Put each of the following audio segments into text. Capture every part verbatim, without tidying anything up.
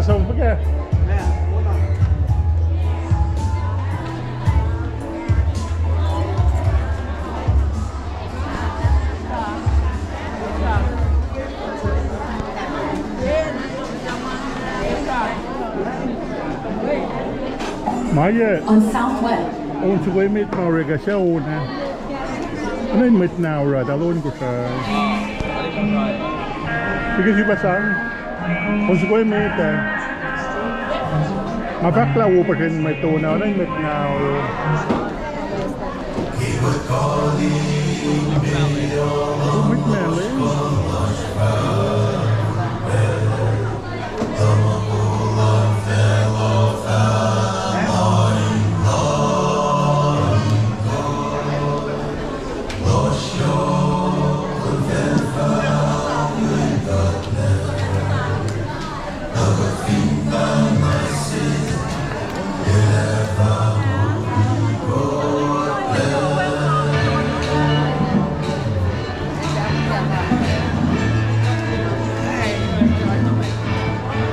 Som fuhkah? Ma yac. On Southwest. On soko emet ma orek ah, suc on ah. Oacna in mwet na oruh, tuh on Kosrae. Because srihpac sang. On soko emet ah. Nga fahk lah wo puhsren mwet on ah, oacna in mwet na oruh. Mwet na le.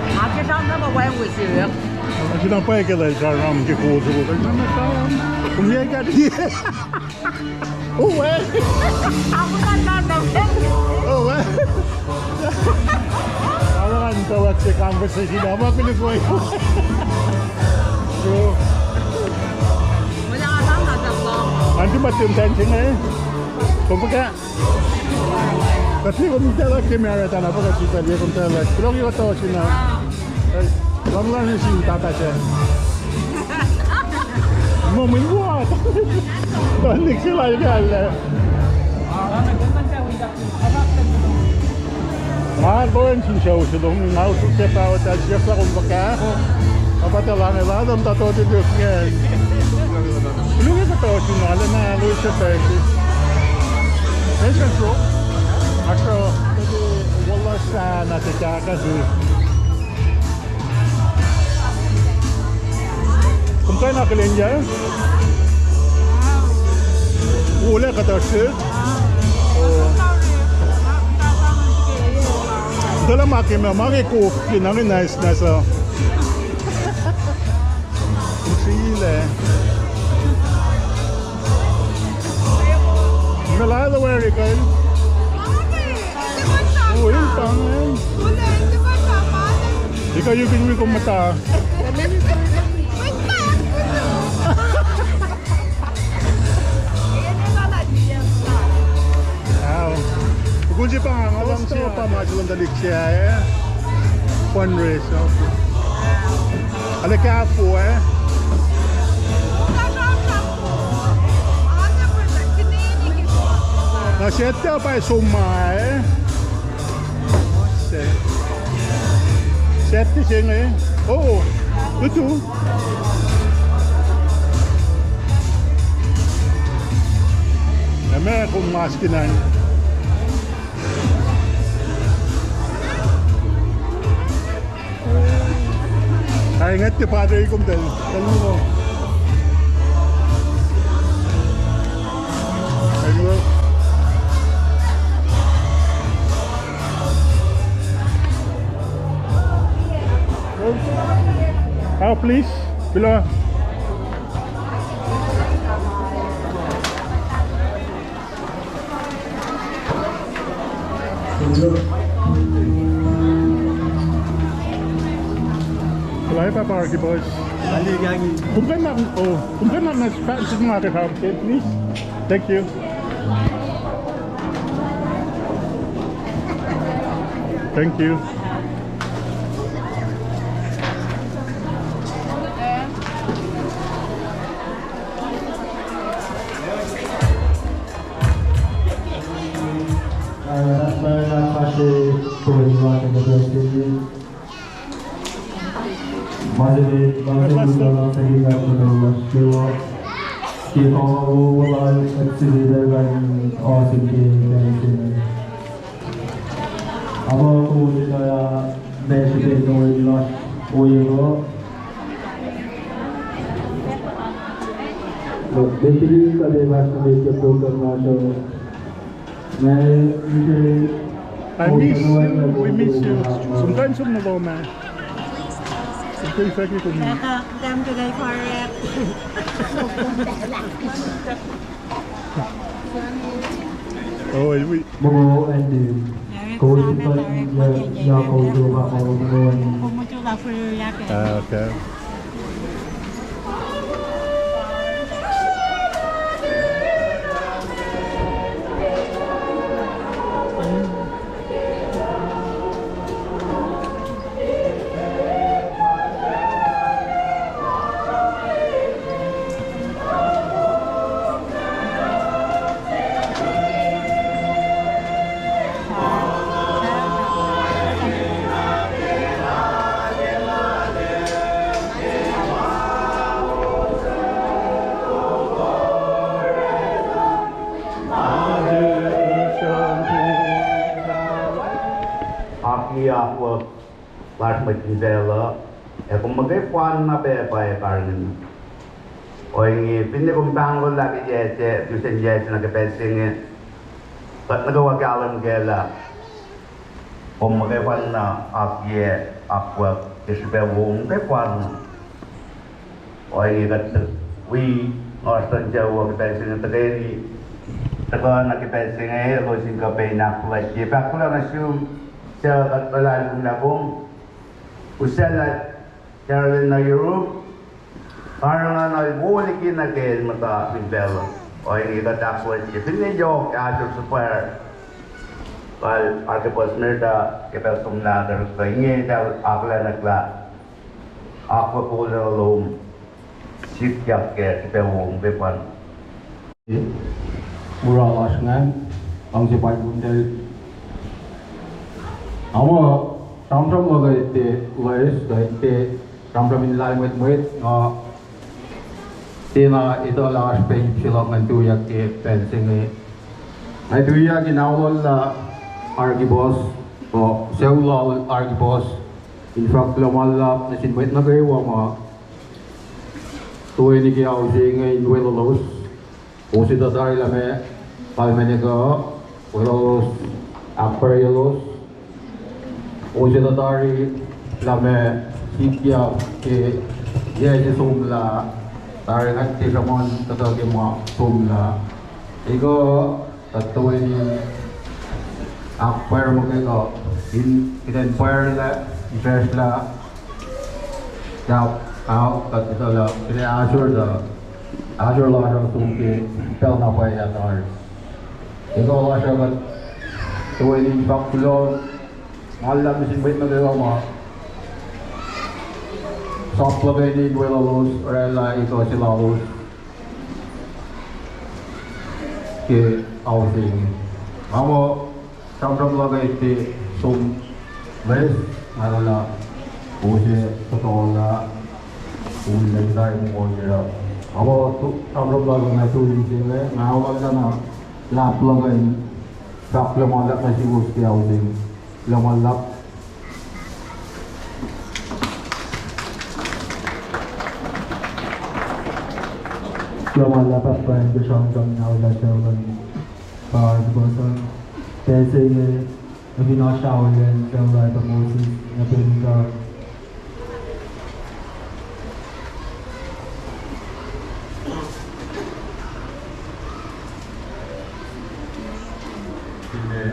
Nga ke sramsram ma wacngihn wi siyuck. Nga ke na pwacye ke lal sramsram ke kol soko. Kom yac ka? Oh, well. Aku na na na. Oh, well. Arang tawak se conversation ama kulik wai. So. Wala ka na na. Anti matim tan sing eh. Kom fuhkah? Kuht liye kom tacluhk ke married an, apkuhran sifacl liye kom tacluhk. Kuloh ke kuht oasr na. Lamla nuh sin tata se. Mom in what? Tuhlihk se lal kahl ah. Nga lwen sin show se lom, nga usruk se pahot ah, siyuck lah kom fuhkah. Apatalang elah tom tato tutuk nge. Kuloh ke kuht oasr na, lwen na lwen se pacl. Nation Pro. Asro, wala sana te kaka su. Kom kain akihlen yac? Ole kuhtuh se? Tuh lah ma ke ma, ma ke kok ke na ke nice, nice uh. Sila. Mela the very good. Oh, in pang, eh? Ika yukin wi kom mata. Au. Pukul se pa nga lang se pa ma se lom tuhlihk se ah, eh. Fundraiser. Ale kapo, eh. Na se ta pa soma, eh. Se. Seti se inge. Oh, tutu. Eme kom maskinan. Ai, ngat te padre kom tel. Tel mo. Ai, mo. Oh, please. Bila. Wala pa parki, boys. Kumpen na, oh, kumpen na, na, pa, sit mga ka, please. Thank you. Thank you. Ama kowos etuh lah ma srihpac in ohiyac lasr, ohiyac uh. Met liki kuht ac fahsr nuh met ke program lasr uh. Nga, I miss you, we miss you. Sometimes from the low man. Kei saki kuni. Kaka, tam ke kai fare. Oh, we. Mugo andi. Merry Christmas, Merry Christmas. Ah, okay. Aki akwuck lasr mwet fin facluh, ac kom muhkwena pac pwacye karihngihn. Ohinge, finne kom pahngonlah ke yac se, lusen yac se nuh ke pacl se inge, kuht nuh kwewa kahlwem kac lah kom muhkwena akiyac akwuck ke srihpac wo muhkwena. Ohinge kuht wi, nga oasr tuh sucu ke pacl se inge tuhkweni, tuhkuh nuh ke pacl se inge, elos in kuh pac in ahkfuhlwactye. Fahk kuloh nuh sum, suc kuht luhlahlfongi lah kom usaclah Carolyn nuh Europe, karihngihn wo liki nuh ke el muhta fin facluh. Ohinge kuht ahkfuhlwactye. Finne yohk ahsor suhpwacr lal Archibald Smirda ke pacl somlah tari kuh inge, tuh akihlen lah akwuck wo lom sikyak ke srihpac wo muhkwena. Mura lasr ingacn, luhngse pac kuntel. Ama sramsram luhk uh tiac loes, kuh tiac sramsram in lahlmwetmwet, nga tiacna etuh lah oasr pac ip se luhk ngan tuyak ke pacl se inge. Nga tuyak in aollah Archibald, kuh sucu lal Archibald, in fahk kuloh ma luhlahp nuh sin mwet nuh kwewa ma toeni ke ao se inge in weluhlos. Kowos etuh tari lah meac kalmacn ekuh, weluhlos, ahkpwacryelos. Kowos etuh tari lah meac sikyak ke yac se somlah, tari nga tiac sruhmuhn kuhtuh ke ma somlah. Ekuh, kuht toeni ahkpwacr muhkwena, in kuht in pwacrlah, in fahsrlah, sahp, ah, kuht etuh lah kuht ahsor tuh, ahsor lasr uh som ke pacl na pwacye tari. Ekuh lasr uh kuht toeni in fahk kuloh ma luhlahp nuh sin mwet nuh kwewa ma sap luhkeni in weluhlos, oraclah ekuh se lalos ke ao se inge. Nga muh sramsram luhk uh tiac som loes, nga etuh lah kowos ac fotolah, kowos ac tari mongo uh. Nga muh sramsram luhk uh nga tui se inge, nga oruh na luhlahp luhk uh in fahk kuloh ma luhlahp nuh suwos ke ao se inge. Kuloh ma luhlahp. Kuloh ma luhlahp, Pahpah, in kuht sramsram in aollah sucu luhn pa Archibald. Pacl se inge, nuh fin oasr aolacn sucu lal pa Moses, nuh fin God. Finne,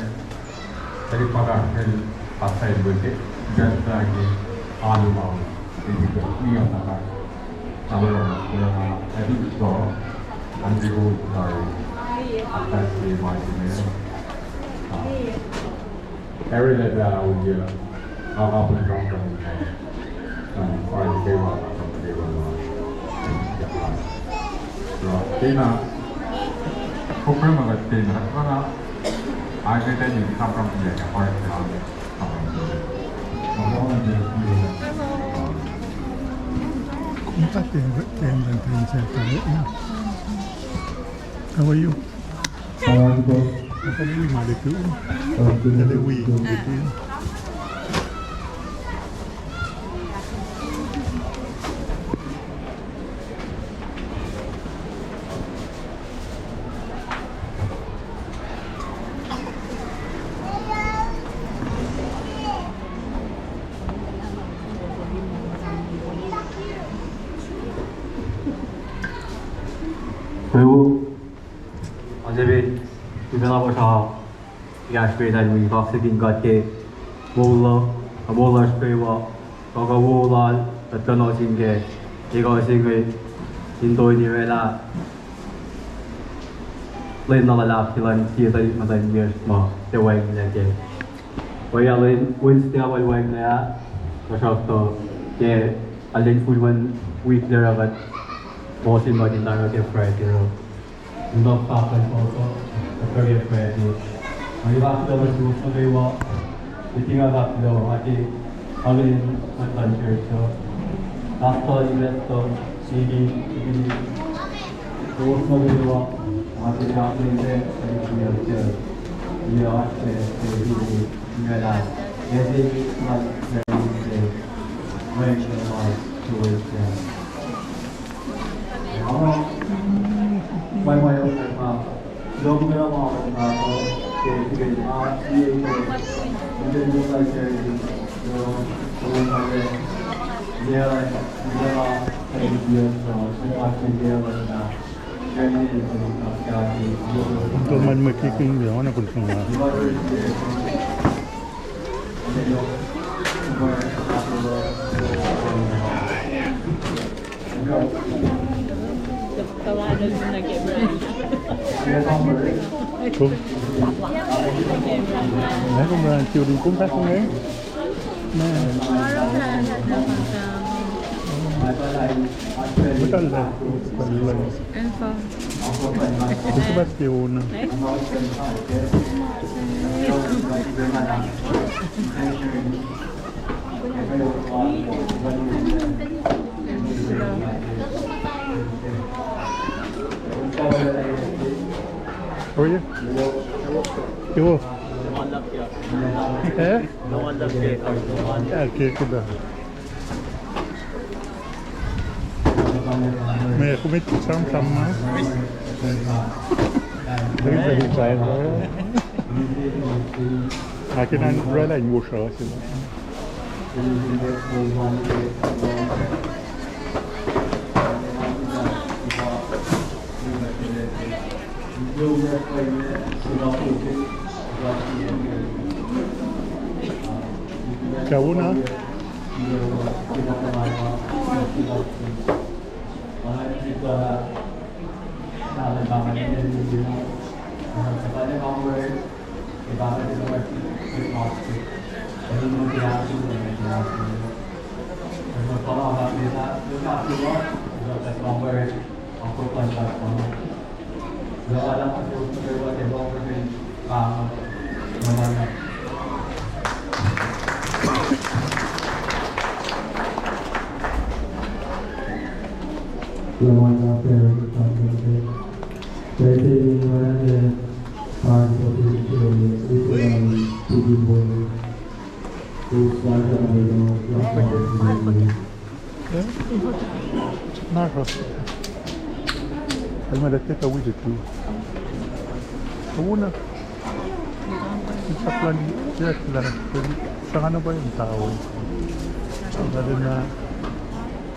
tuhlihk ma fahsrel, fahsrel weke, fahsrel ke alu ma, in iko, niya ma fahsr. Alu ma, alu ma, I think so. Andiko, sorry. Atas ke ma sine. Ah. Eri lah uya, nga kapihn sramsram. An, oruh kwewa, sramsram kwewa. So, kena, program ma kuht kena, kuht na, I get any sramsram ya, oruh kwewa. How are you? How are you, boss? How are you, Maliku? I'm good. How are you? Good. Ewo, asemen, ipenaposha, yash petan wi kaksakin God ke moul uh, moul lasr kwewa, kaka wo lal, at kano sin ke, eka sin ke, in toeni rela, lwen na luhlahp ke lwen sie tuhlihk muhtuhn yash ma, tiac wacngihnlac ke. Ohiyac lwen Wednesday ah wacngihnlac ah, tuhsruhktuh ke lwen fuhs luhn wik lac uh kuht mosin ma in tara ke Friday uh. Enough fahk luhn Psalm uh, kuht ke Friday. Nga fahk luhn suwos nuh kwewa, meeting uh fahk luhn, nga ke, nga ke, nga ke church uh. Pastor, investor, C D, C D. Suwos nuh kwewa, nga ke, nga ke, nga ke, nga ke, Until man me kicking the one of them. Kom, na kom ran tiurin kom pa kom eh. Na. Metal lah, metal lah. Info. Itu pasti una. How are you? Ewo. Eh? Okay, good. Me kumit sam sam ma. Everybody try. Akin an rela in wosra. Kawuna. Narrow. Helmet a teka witi tu. Awuna. Isaklan, isaklan. Sangana pa in tao. Adena.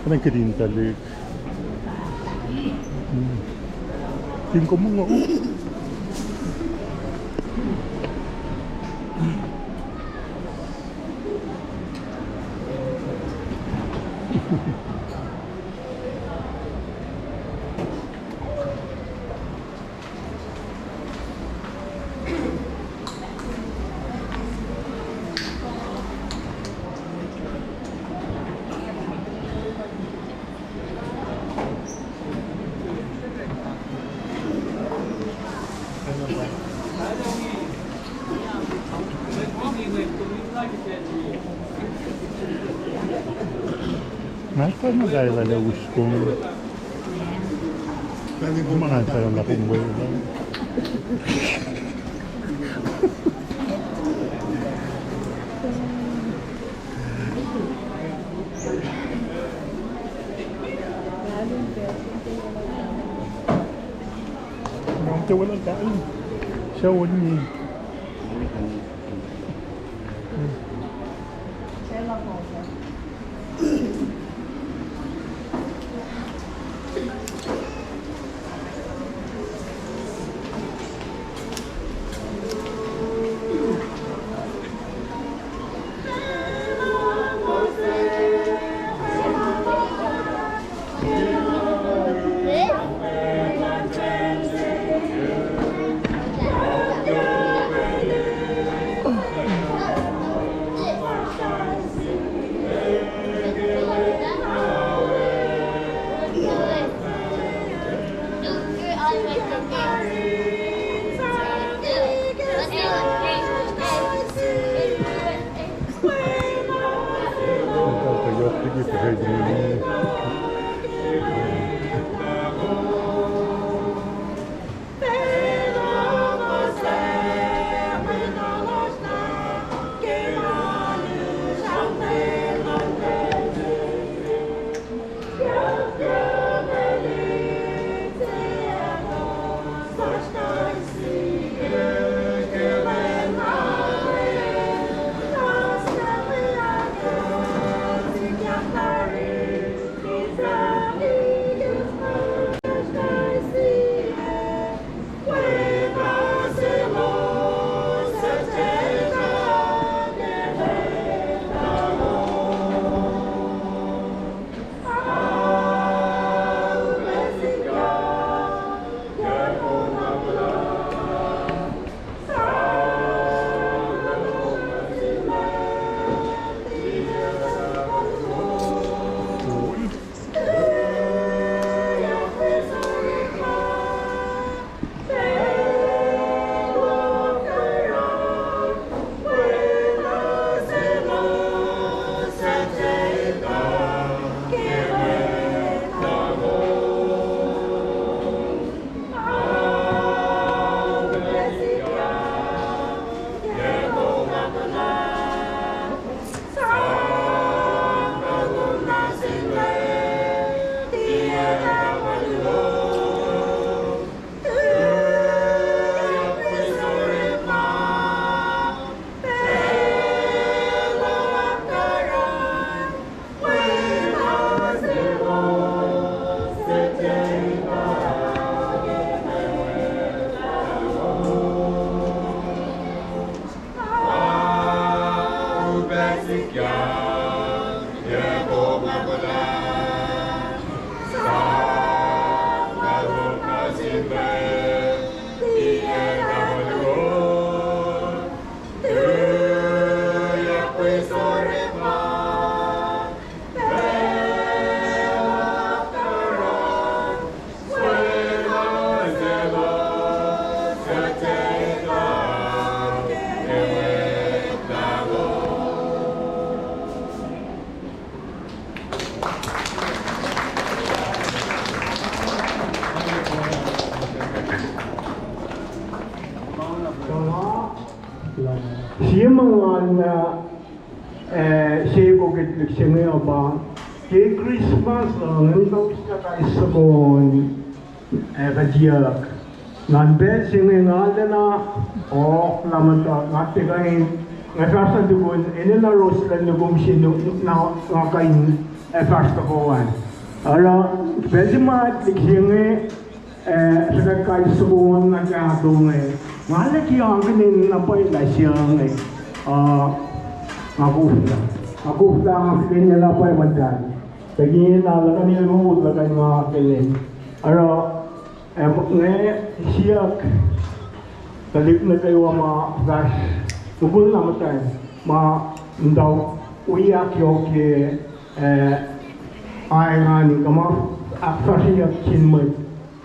Adena kedin talik. Hmm. Tin komungo. Nga pa ma kailah lah uskong. Ma nga pa lah kom wei. Mom te wala kain. Siya wani. Sie ma ngan na, eh, se ko ke tuhlihk se inge uh pa, ke Christmas uh, ngan tausin na kais soko on, eh, kuhtiyuck. Ngan pacl se inge nga lwen na, oh, lah muhta, nga tiac kuh in, nga fahsr na tukun, enenuh ros luhn nukum se nu-, na nga kuh in, eh, fahsr tohkoh an. Oruh, pacl se ma tuhlihk se inge, eh, srihpac kais soko on na kahto inge. Nga liki akihlen na pwacye lah se inge. Uh, nga koflah. Nga koflah nga akihlen na pwacye muhtahl. Tuh ke na luhkuhn el moul luhkuhn nga akihlen. Oruh, eh, nge siyuck tuhlihk nuh kwewa ma fahsr mukul na muhtahl ma muhta wi ahkyohkye, eh, aingani kuh ma ahkfahsryeyuck sin mwet,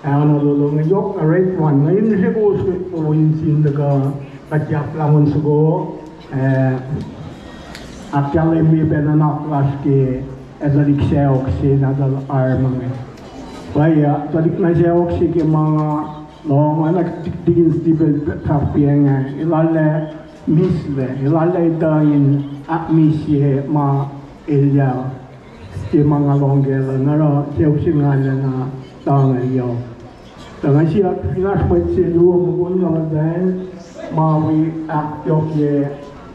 eh, ana lolo inge yohk na rate one. Nga in se kowos ke kowos in sin tuhkuh kuht yak lahmen soko, eh, ahkkahlwemye pac nuhnak lasr ke, eh, tuhlihk sacohk se nahtuhl Arm inge. Pwacye, tuhlihk na sacohk se ke ma nga lohng oacna Deacon Steve el fahk pa inge, el arlac mislac, el arlac etuh in ahkmihsye ma elyah ke ma nga lohng kac uh, na oruh suc se nga lwen na tangyuck. Tuh nga siyuck fin oasr mwet se luo mukul na muhtahl ma wi ahkyohkye,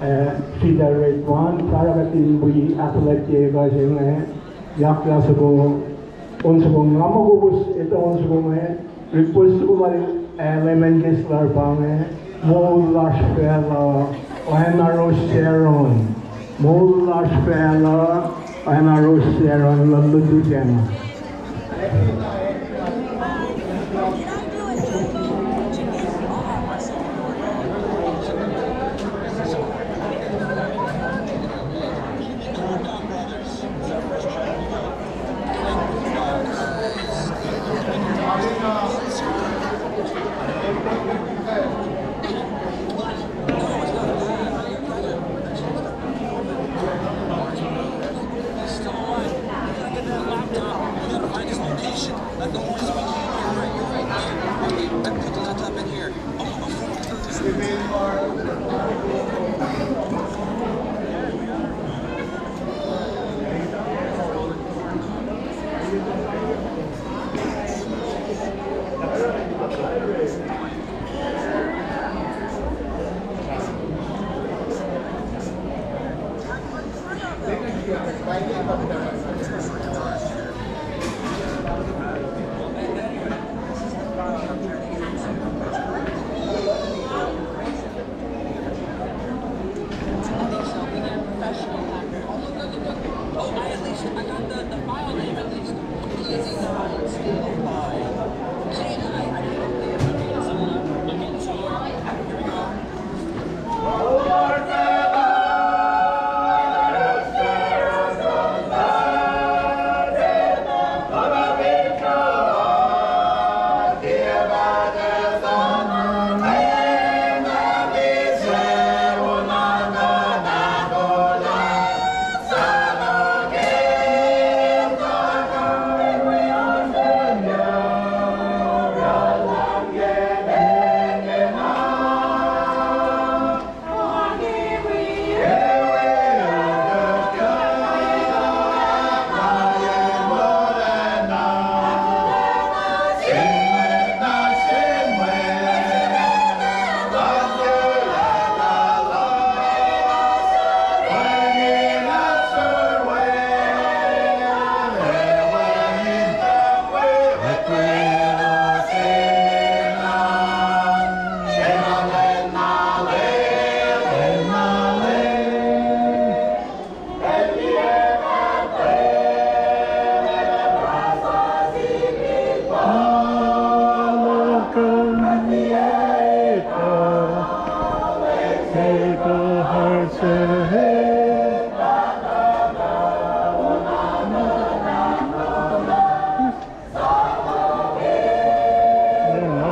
eh, sritacl rate one, oruh kuht in wi ahkfuhlwactye kuh se inge, yaklah soko, on soko nga muh kowos etuh on soko inge, request soko lal, eh, Leman Kessler pa inge, Moul Lasr Facluh, Oacna Ros Saron. Moul Lasr Facluh, Oacna Ros Saron, luhn lututacng. Long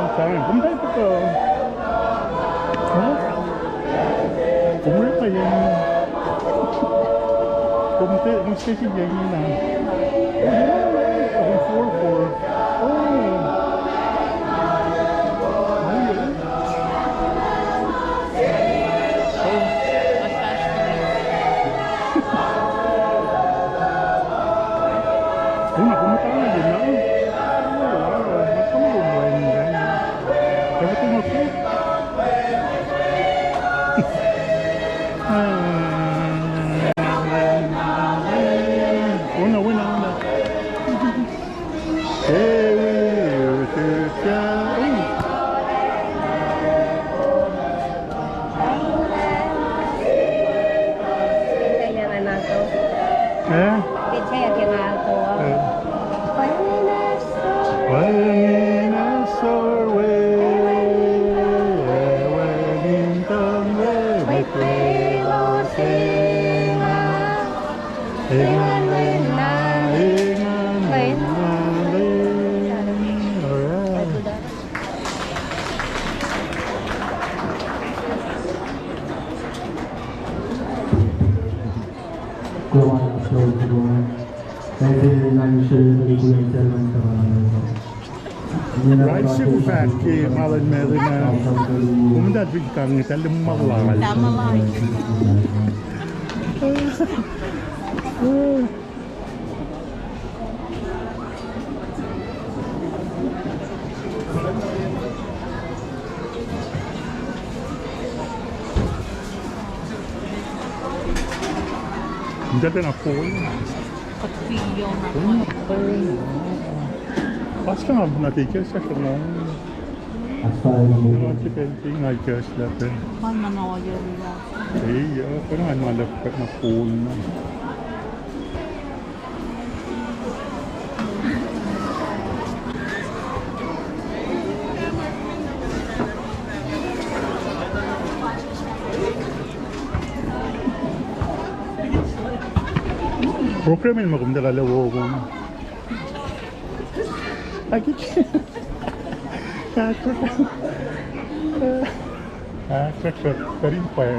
time. Kom tayo pa ka. Ha? Kom rita yan. Kom te, kom station yan na. Oh, yeah. Kom four four. Oh. Oh, yeah. Right, sifil fahk ke ma luhn Mary na. Kom muhta fin kang, eltahl muh lal. Eltahl muh lal. Eltahl na kol. Kuht fin na kol. Pas ka nga na tike sesr na. Nga tipen ti nga ikes lapen. Pan mana oyo. Ei, ya, pa nga na lap na kol na. Program in ma kom tala lewo kom. Aki. Ah, kuht, kuht, kuht in pwacye.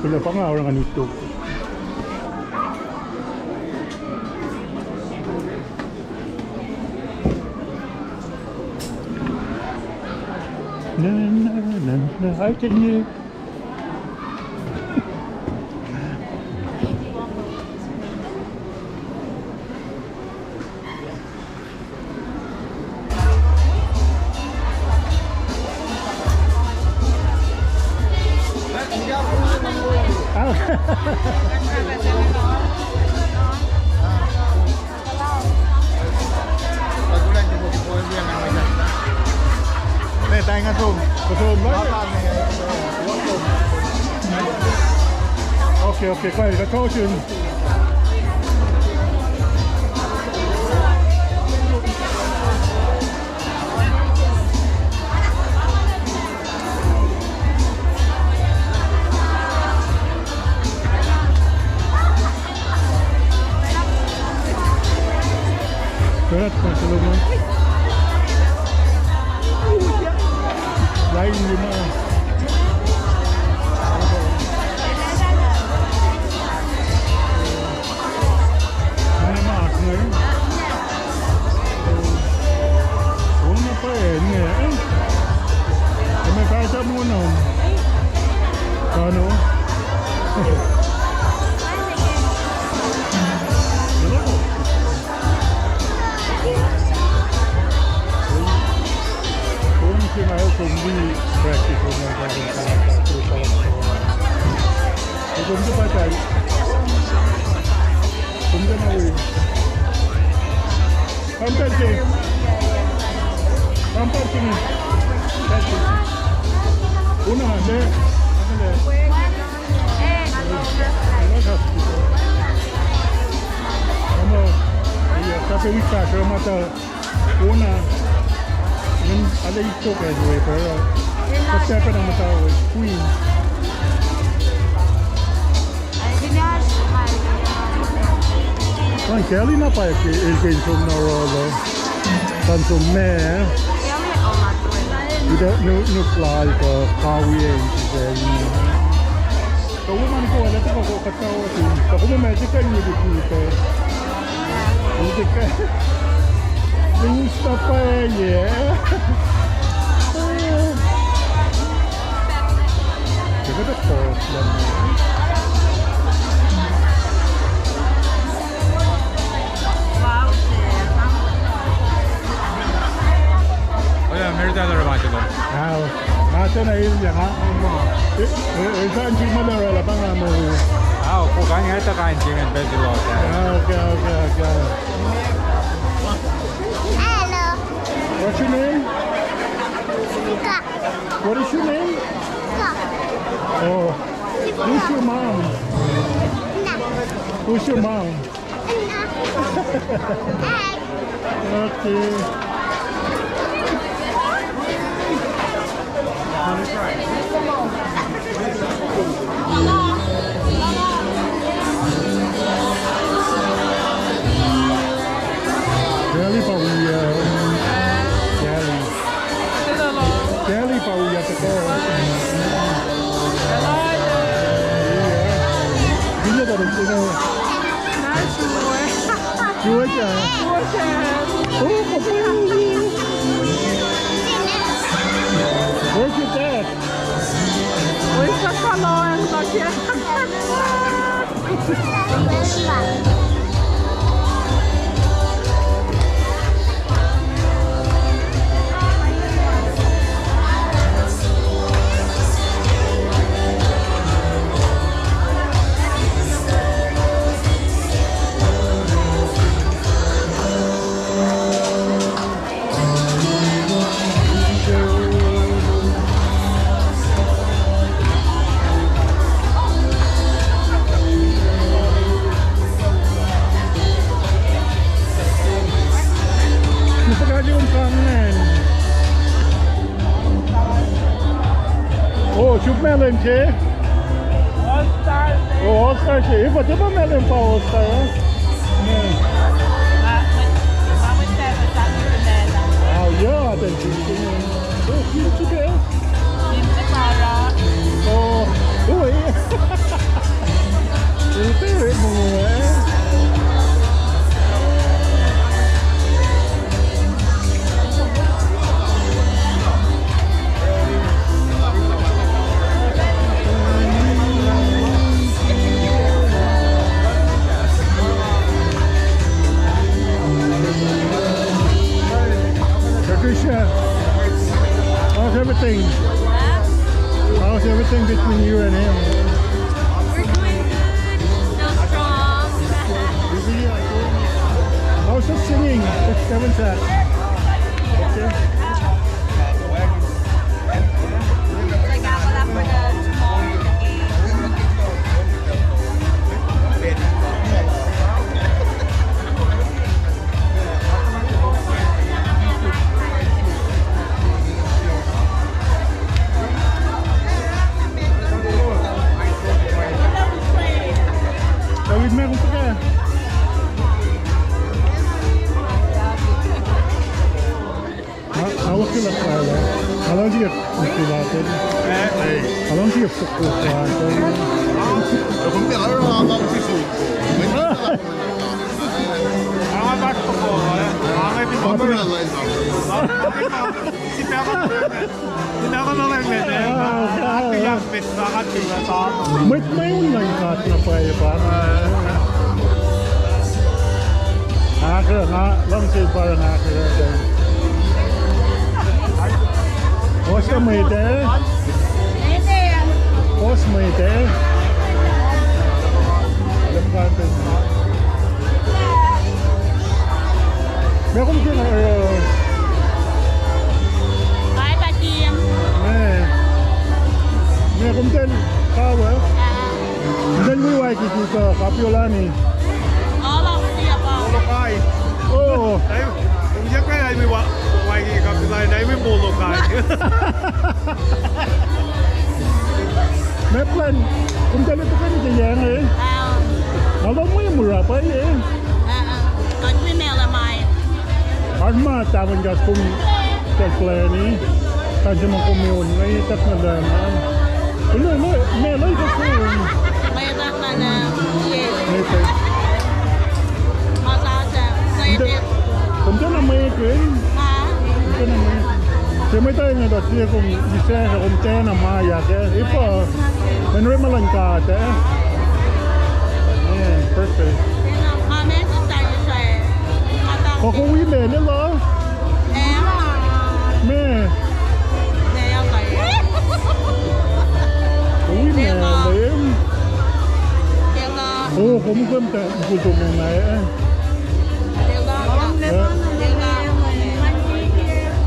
Kuloh pa nga oruh ngan utuck. Na, na, na, na, I can hear. Okay, okay, kuh, kuht osun. Kuht ma sel ma. Lain lima. Mene mas inge. Ona pa inge. Eme fahsr mona. Kano. Kom se na el som wi practice on practice. Kom se pa tahl. Kom se na wi. Kam tahl se. Kam tahl se ni. Tahl se. Una se. Ama, ia, kape wik fahsr, ma ta, ona, in ale ito ke we, pero, kape na ma ta, queen. Kan Kelly na pa ke, el ke som na rolo. Kan som me. Ita nu, nu fly ko, kawi en, si Kelly. Tolu man ko, ala toko ko katawa sin. Toko ma magic kan ni di kita. Magic kan. Gusto pa, yeah. Look at the forest, man. Wow, sir. Oya, Mary Tyler Bank ito. Ah, nga tena ilya nga. Eh, eh, eh, saan si mala rala pa nga mo. Ah, ko kan nga ta kan si men pesi lo. Ah, okay, okay, okay. Hello. What's your name? Sika. What is your name? Sika. Oh. Who's your mom? Nah. Who's your mom? Okay. Kelly pa wi, uh, Kelly. Kelly pa wi, uh, Kelly. Where's your dad? Oh, suk Malem se? All Star se. Oh, All Star se. Efuh, efuh Malem pa All Star, eh? Hmm. Oh, yeah, thank you. Oh, cute today. Oh, oh, yeah. Ute mo, eh? Patricia, how's everything? Huh? How's everything between you and him? We're doing good. Still strong. How's the singing? It's Kevin Sack. Okay. David, meac kom fuhkah? Alu ke lah fala. Alu ke fukula ten. Alu ke fukula ten. Mwet ma un na in God na pwacye pa. Akra, nga luhngse pa nga akra. Kowos mwet ah? Kowos mwet ah? Meac kom kena, uh, Hi, Pakim. Meac, meac kom ten kawa? Ah. Kom ten wi waiki kuh kapiola ni? All of the above. Molokai. Oh. Ai, kom ya kai ai wi wa-, waiki kapiola ni, ai wi Molokai. Meac plwacn, kom ten tuhkweni ke yang, eh? Ah. Nga lom wi mura pa, eh? Ah, ah. Kuht wi Malem ah. Oasr ma tahfongkahs kom kal plwacni, kan se ma kom on, nga etuh na lah. Elo, elo, meac elo ita kom? Nga etuh na lah. Yes. Nga etuh. Masasa. Nga etuh. Kom tiacna mwekihn? Ha? Kom tiacna mwekihn? Se mwet ah inge tuh tiac kom isa, kom tiacna ma yak, eh? Efuh? Mwe orekma luhn God, eh? Yeah, perfect. Kuh kom wi Malem lah? Meac? Kom wi Malem? Oh, kom kom ta, kom kom nga, eh?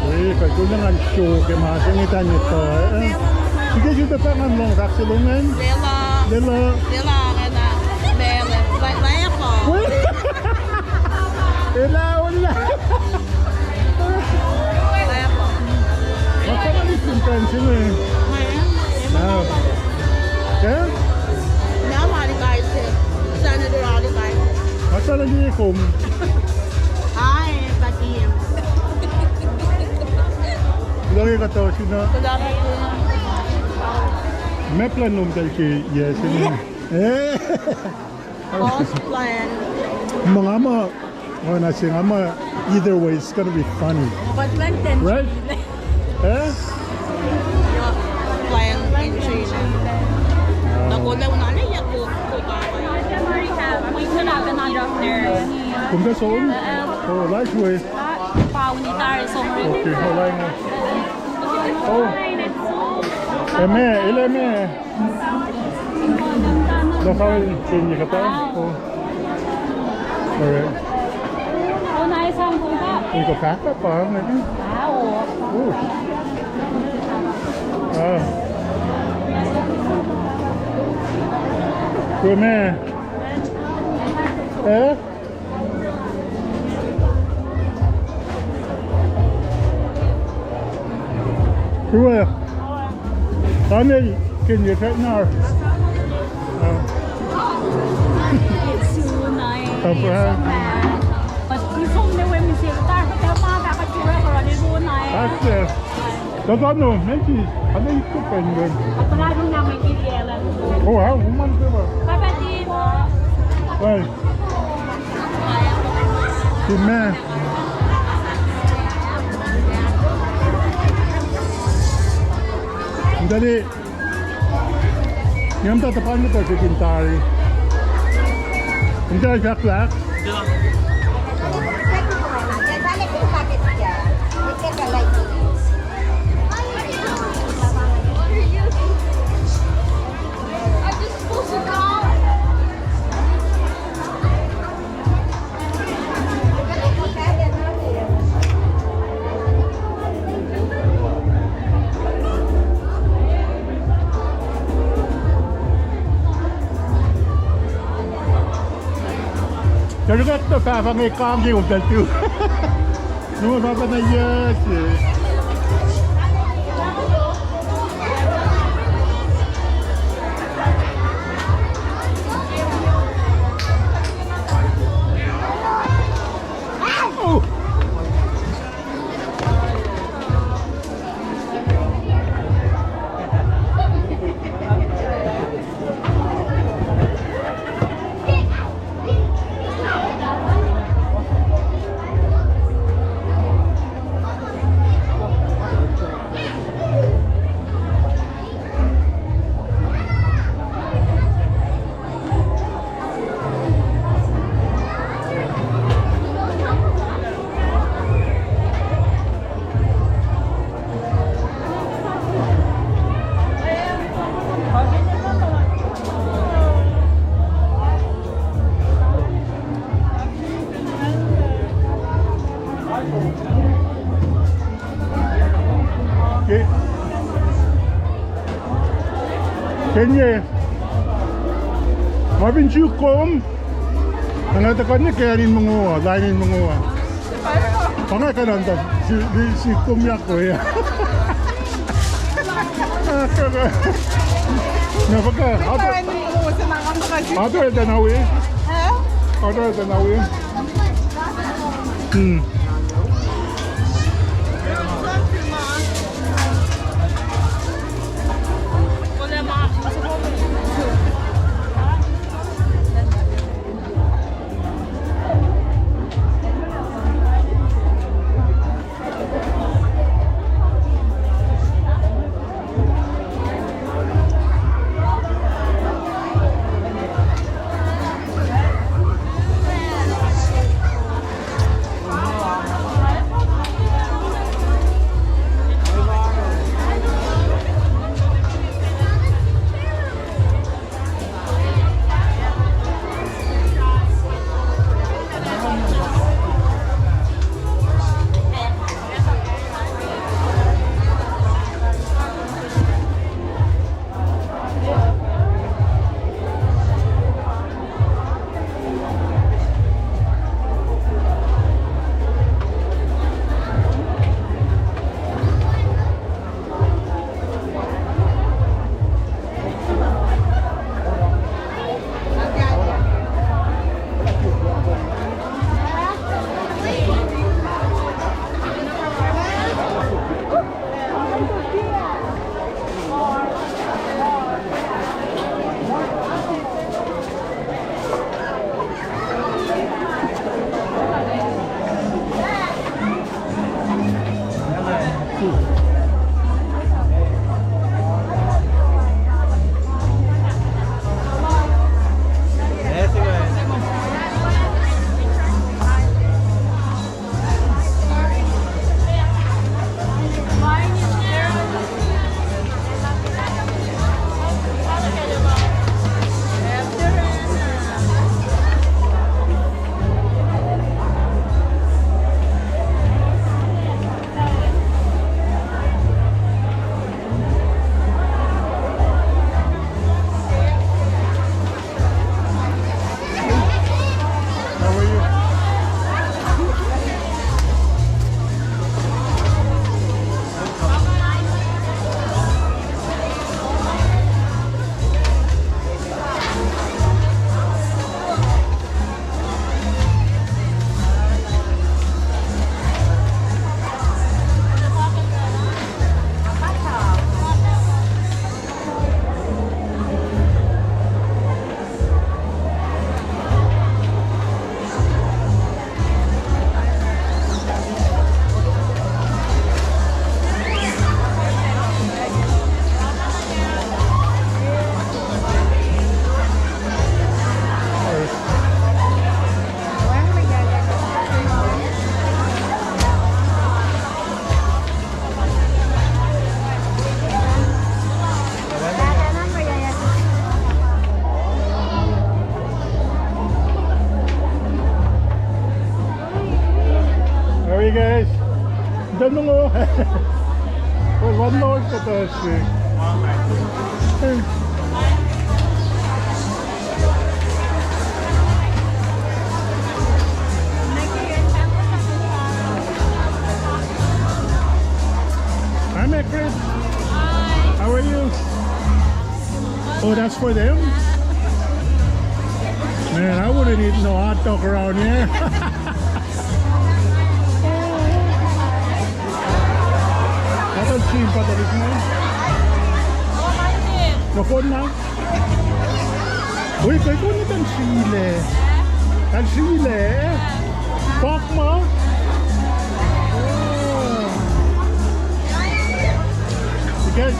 Eh, kuht kol ngan show ke ma se inge tani etuh, eh? Sike srihpac fahk ngan lohng fahk se lom an? Lwelah. Lwelah. Lwelah, lwelah. Lwelah. Lwelah. Elah, olah. Lwelah. Nga fahk ngan isin pacl se inge. Lwelah. Eh? Lwelah, lwelah. Senator Alikai. Nga fahk ngan isin kom. Hi, Pakim. Kuloh ke kuht osun uh. Kuloh ke kuht osun uh. Meac plwacn lom kal ke yac se inge? Eh. Boss plwacn. Ma nga muh Oh, na sing ama, either way, it's gonna be funny. Right? Eh? Kom ta som? Oh, last way. Okay, oh, lang. Oh. Eme, el eme. Lasal in ye kata. Oh. Alright. Iko fahk pa, maybe? Oh. Ah. Kuh ma. Eh? Kuh. Anel, can you check now? It's so nice. Thank you. But this one, the women say, "That's the one that got you ever on the phone." That's the Tatano, menti, ane ikko penguin. Oh, ha, uman kwewa. Well, si me. Ndali. Niam ta tapan muhta ke kin tari. Ita fahk lah. Tolukak na fahfang e kang ke kom talu. Numa papa na yes. Ke, kenye. Ma fin suk kom. Nga tuhkuh nuh ke acn in mongo uh, lain in mongo uh. Pa nga kanan ta, si, si, si kom yak ko ya. Na pa ka, ato, ato el tanawi. Ato el tanawi. Hmm. How are you guys? Don't know. Oh, one hour ka ta shi. Hi, Macris. Hi. How are you? Oh, that's for them? Man, I wouldn't eat no hot dog around here. What else you got this man? No phone now? Oi, kai ko ni tan sile. Tan sile. Pak ma. Oh. You guys,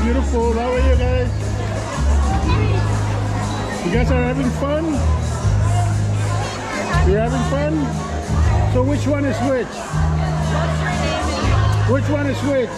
beautiful. How are you guys? You guys are having fun? You're having fun? So which one is which? Which one is which?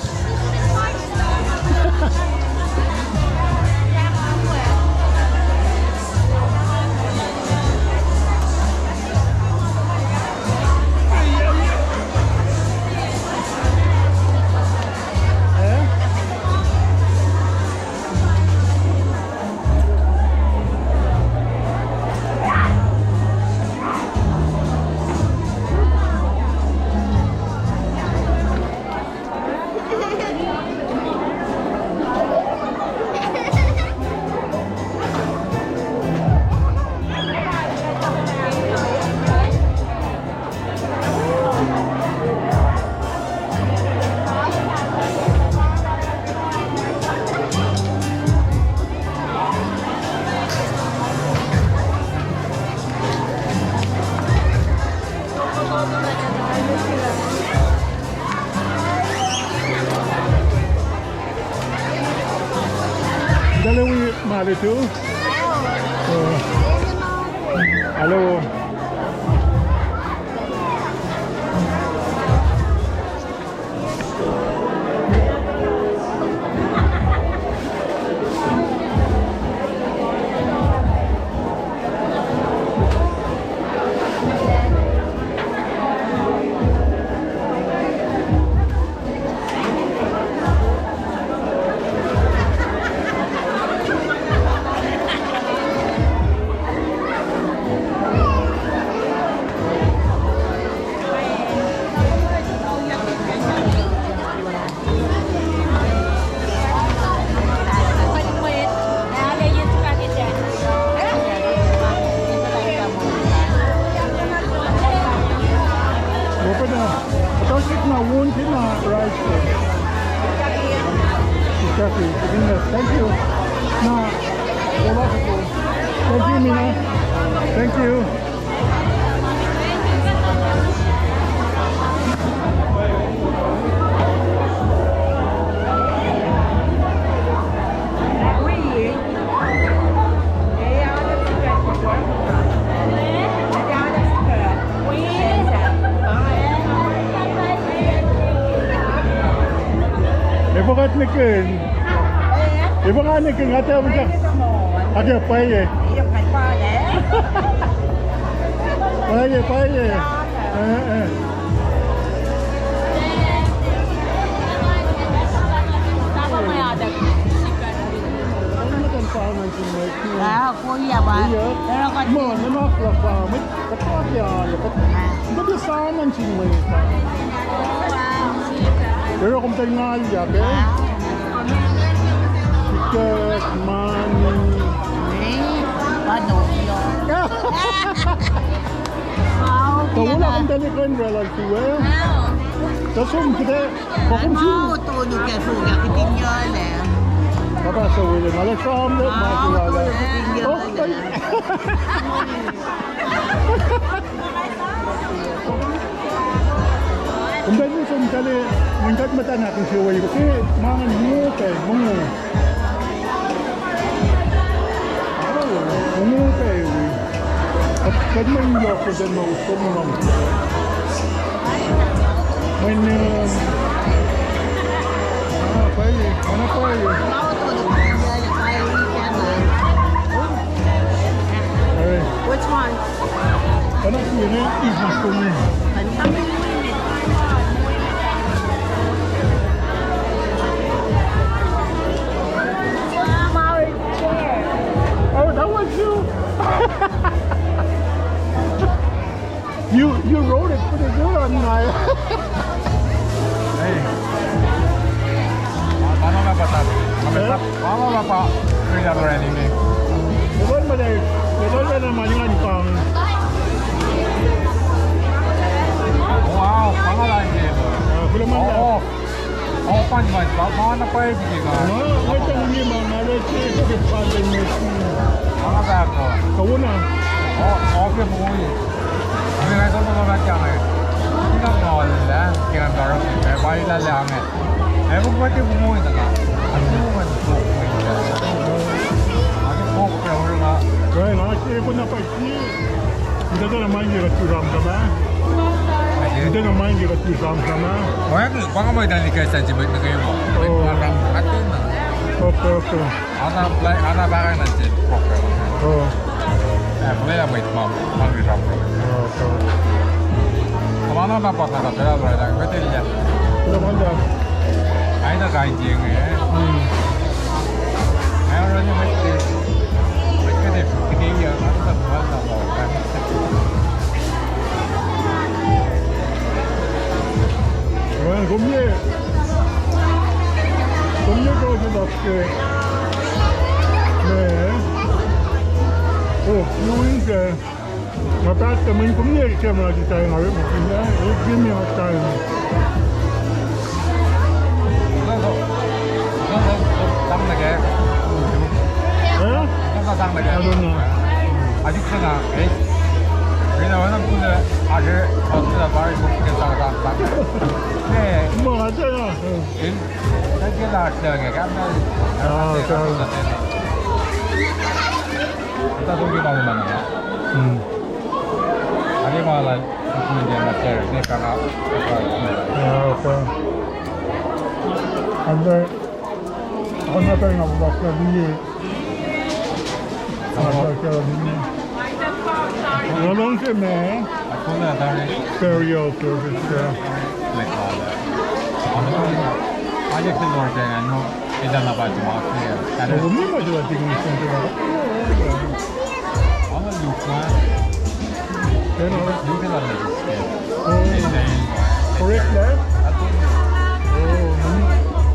Dale wi malitu. Hello. Open up. Atau sik na won kena rice. Exactly. Thank you. Na, thank you, Mina. Thank you. Efuh kuht nihkihn? Efuh kuht nihkihn? Kuht ac, kuht ac pwacye. Pwacye, pwacye. Eh, eh. Ah, Korea pa. Korea. Muh, nuhnak luhk pa, mwet, kuht pa ke alu, kuht, kuht pa ke saman sin mwet ah. Pero kom tuh ngalyak, eh? Sikyak, mani. Eh, pa Tokyo. Wow, tolu lah kom tuh nihkihn real life, eh? Tuh som kita, kom som. Wow, tolu ke so, ya kitin yale. Papa so wele, malah som le, ma kiwala. Oh, Kom tahl nuh som tahl, mweyen kuht muhtwacn ahkinsewowoye, ke ma ingacn mongo pac, mongo. Mongo pac wi. Kuht, kuht mwe yohk kuht in ma usom ma. Mweyen, ah, pwacye, ma na pwacye. All right. Which one? Panas mine, is not for me. Oh, that was you? You, you wrote it pretty good on my. Hey. Mana na patat. Mana na pa. Mana na pa. Kaya rani ni. Ito mali. Ito na mali nga ni pang. Wow, pangalan din. Ah, kulo man na. Oh, oh. Oh, pan man. Pa, mana pa ibiki ka. Nga, nga tang ni ma, nga le si ko ke pa din mo. Mana ba ko. Kauna. Oh, okay, boy. Kami nga sa mga matang eh. Kinang na wala, kinang garap eh. Bayi la lang eh. Eh, kung pwede bumuhin na nga. Ano yung man po, po yung ka. Ano po, pero nga. Well, nga, eh, kung napaisi. Hindi ka naman yung katuram ka ba? Hindi naman yung katuram ka ba? Wala, baka may dali ka sa jibay na kayo mo. May parang atin na. Opo, opo. Ana, play, ana parang na jil. Opo. Oh. Eh, play lang may mam, mam rin rap. Oh, so. Kung ano na pa ka, kaya wala lang, pwede lang. Wala man lang. Ay, na kain jing eh. Hmm. Ay, wala niya, pwede. Pwede, pwede yan, ano na, wala na, wala. Well, kom ye. Kom ye, kom ye, kom ye. Me. Oh, you in there. Nga paht tuh mweyen kom ne camera ti tahl nga orekmakihn ah, eh, give me a time. Sang nuh kac. Eh? Sang nuh kac. I don't know. Adik se na, eh? Rina wana kule, ake, hospital bari kuk ke sang sang sang. Eh. Ma, ate na. Eh. Thank you, Lord. Thank you. Ah, okay. Ata tuh kita mana? Hmm. Ade ma la kuku dia na share ni kana. Ah, okay. Ande, ako na tayo nga bubak na bini. Ako na tayo bini. Nga lang siya, man. Ako na tayo. Burial service, yeah. Aje ke lor ke nga, no. Ita na pa tumak ke. Ako ni ma sila tingin sa sila. Ama lupa. Pero lupa na lupa. Oh. Correct na? Oh.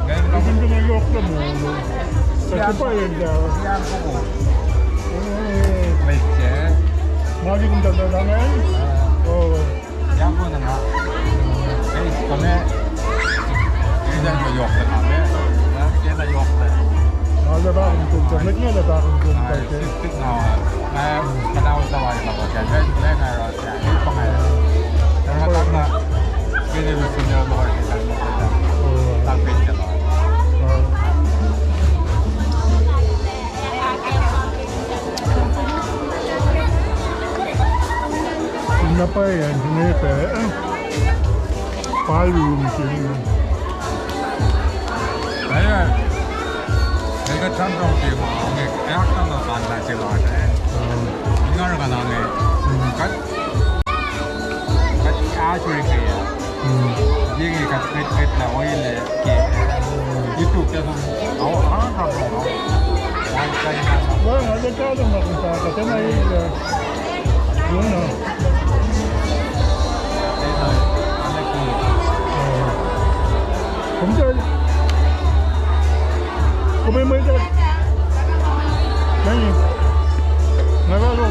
Ganyan ka. Hindi na yok na mo. Sa pa yun daw. Yan ko po. Oh. Wait, eh. Mali kung dadalangan. Oh. Yan ko na nga. Eh, kami. Hindi na yok na kami. Yan na yok na. Mali ba kung kung kami na ba kung kung kami. Siftik na. Kaya panahon sa wali na ko. Kaya, kaya na. Na pa yan, na pa. Palu ni sini. Ac, el kuht sramsram ke ma inge, ac ahknumnum na se lasr ah. Inge oruh nga inge. Kuht, kuht oasr riti. Inge kuht, kuht, kuht na oile ke YouTube ah. Ao, ah, sramsram. Well, I think I don't know. Then I, uh, you know. Kom tari. Kom e mwet ah. Nani? Nga lalo.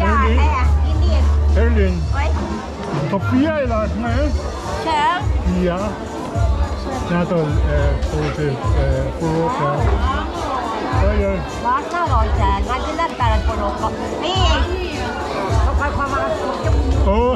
Erlin. Erlin. Oi. Sophia el oasr inge? Sir? Sophia. Nahtuhl, eh, Joseph, eh, Poroka. Oi, oi. Lasr na lal sir, nga tilac taran Poroka. Eh. Oh.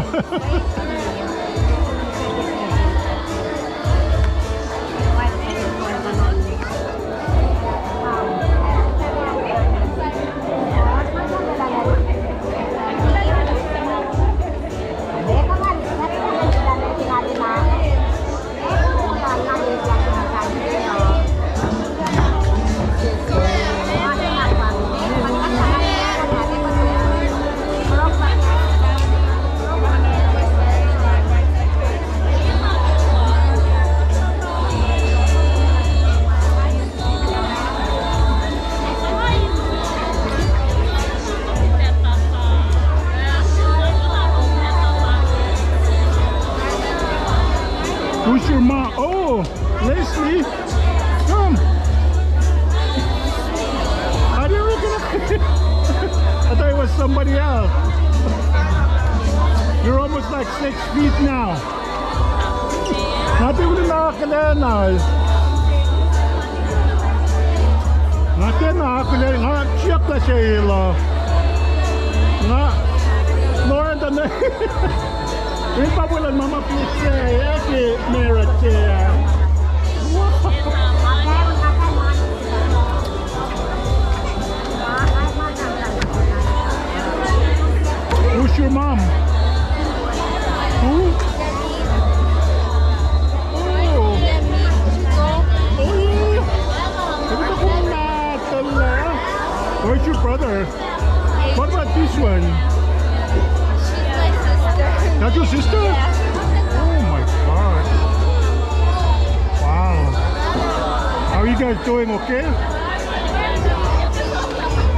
Who's your mom? Oh, Leslie. Come. I didn't recognize. I thought it was somebody else. You're almost like six feet now. Nga tiac kuh in akihlen na. Nga tiac na akihlen, nga siyuck lah se el uh. Nga, Lord, the name. In pa weluhl ma ma pihsac, ac ke married se. Who's your mom? Who? Oh. Oh, yeah. Where's your brother? What about this one? She's my sister. That's your sister? Yeah. Oh my God. Wow. How are you guys doing? Okay?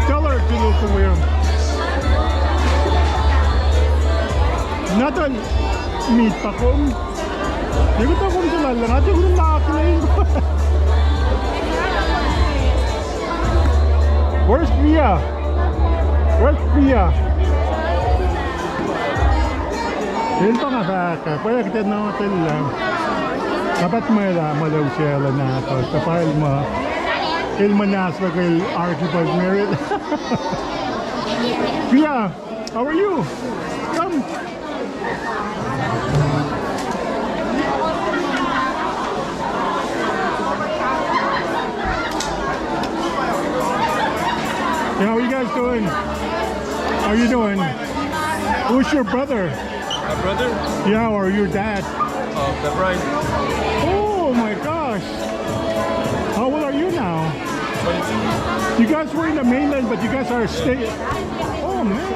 Tell her to look away. Nothing. Meet pa kom. Ekuh tuh kom sel lal, nga tiac kuh in akihlen. Where's Pia? Where's Pia? El pa nga fahk, pwacye kuht ac na tella. Nga paht mwela, mwela usaclah na, tuh pa el ma, el muhnahs lah el arki pa married. Pia, how are you? Come. Yeah, how you guys doing? How you doing? Who's your brother? My brother? Yeah, or your dad? Uh, February. Oh my gosh. How old are you now? Twenty-two. You guys were in the mainland, but you guys are stay. Oh man.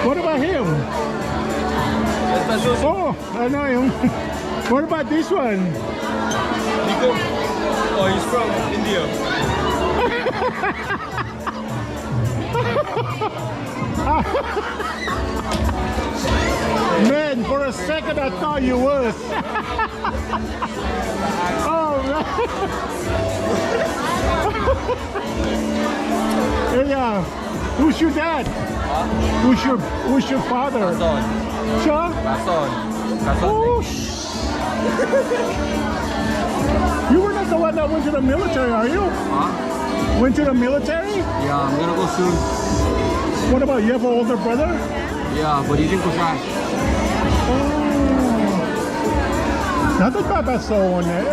What about him? Oh, I know him. What about this one? Nico? Oh, he's from India. Man, for a second I thought you was. Oh, man. Hey, uh, who's your dad? Huh? Who's your, who's your father? Kason. Sir? Kason. Kason. Oh, sh- You were not the one that went to the military, are you? Huh? Went to the military? Yeah, I'm gonna go soon. What about, you have an older brother? Yeah, but he's in Kosrae. Oh. Nothing bad about someone, eh?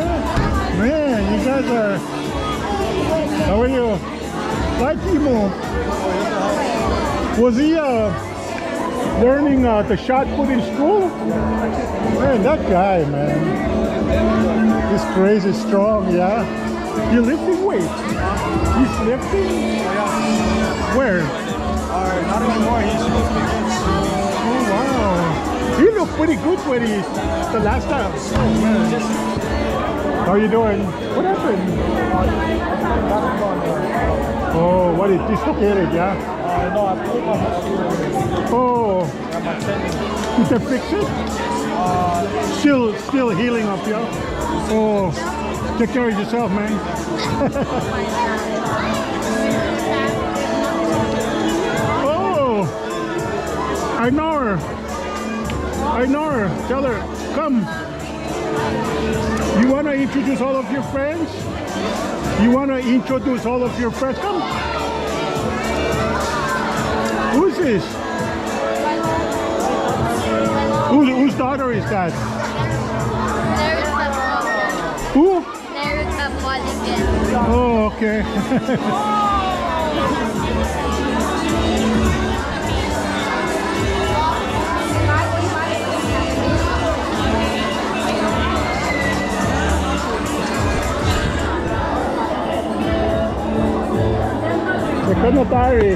Man, you guys are, how are you? Like Timo. Was he, uh, learning, uh, the shot put in school? Man, that guy, man. He's crazy strong, yeah? He lifting weights. He's lifting? Where? Uh, not anymore. He's supposed to be good soon. Oh, wow. He looked pretty good when he, the last time. How you doing? What happened? Oh, what, it dislocated, yeah? Uh, no, I pulled my muscle. Oh. Yeah, my tendon. Did they fix it? Uh, still, still healing up, yeah? Oh, take care of yourself, man. Oh, I know her. I know her. Tell her, come. You wanna introduce all of your friends? You wanna introduce all of your friends? Come. Who's this? Who, whose daughter is that? Who? Erica Polygon. Oh, okay. Ekuh na tari.